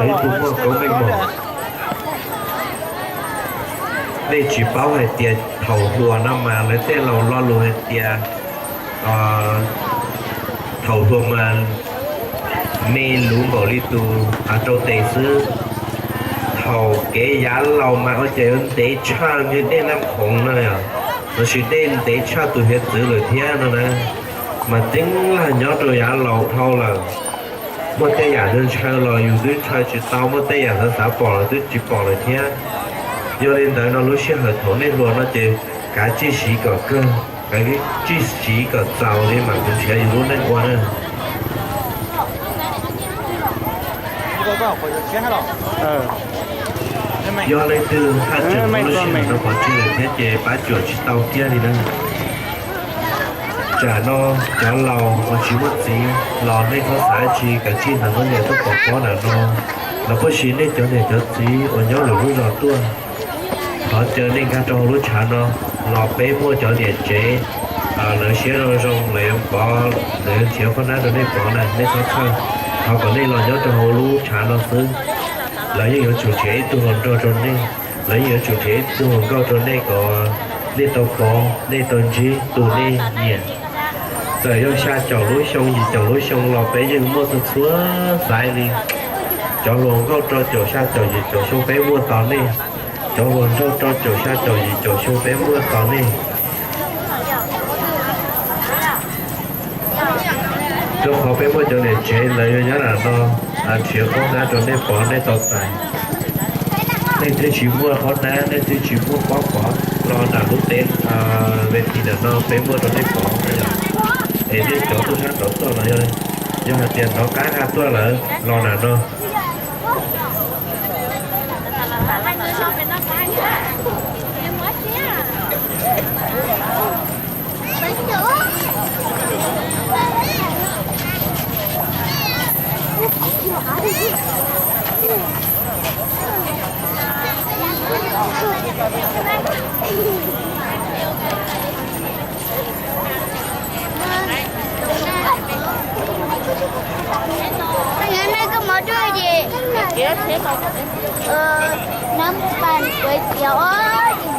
Ib tug muaj koob meej mom. Nej tsis paub hais tias thaum hluas no mas lawv tej laus lo lus hais tias, thaum hluas mas me luv npaum li tus hav rau tes xwb. Thaum kev yav laus mas ua cas yuav ntev tshaj li dej Naj Khoov no yom, lossis dej ntev tshaj tus hiav txwv lawm thiab no na. Mas tseeb lag nyob rau yav laus dhau lawm. Muaj tej yam ntshaw los yus twb ntshaw tsis tau, muaj tej yam xav xav pom los twb tsis pom lawm thiab. Yog li ntawd no lub sij hawm thaum nej hluas no ces kav tsij siv kom kawg, kav tsij siv kom txaus li mam mus nrhiav yus lub neej ua na. Yog leej twg haj tseem muaj lub sij hawm no pov tseg lawm thiab ces pab cuam tsis tau kiag li na. Tsam no cov laus uas tsis muaj txiv los nej txhob xav tsi, kav tsij hnov nyob tuaj pov pob nram no, los puas sis nej cov niam cov txiv uas nyob lwm lub zos tuaj, thov caw nej nkag rau hauv lub tshav no, los peb muaj cov niam tsev, lawv siab zoo zoo, lawv yuav pov, lawv yuav nrhiav qhob nab rau nej pov na, nej txhob txhawj. Thov kom nej los nyob rau hauv lub tshav no xwb, lawv yeej yuav tsum nrhiav ib tug hluas nraug rau nej, lawv yeej yuav tsum nrhiav ib tug hluas nkauj rau nej kom nej tau pov, nej tau ntsib tus nej nyiam. Txawm yog xya caum lub xyoo, yim caum lub xyoo los peb yeej muaj txhua txhua xaiv li. Cov hluas nkauj rau caum xya caum yim caum xyoo peb muaj tos nej, cov hluas nraug rau caum xya caum yim caum xyoo peb muaj tos nej. Rau qhov peb muaj cov niam tsev lawv yuav nyob nram no nrhiav qhob nab rau nej pov nej tau txais. Nej twb tsis muaj qhob nab, nej twb tsis muaj pob pov los nram lub teb ve tis nram no peb muaj rau nej pov. Es nej cov tuaj sab tod tuaj los yog hais tias nrov qab nqa tuaj lawm los nram no. Neb koj mov ruaj ces nab mus pab kuv tias os.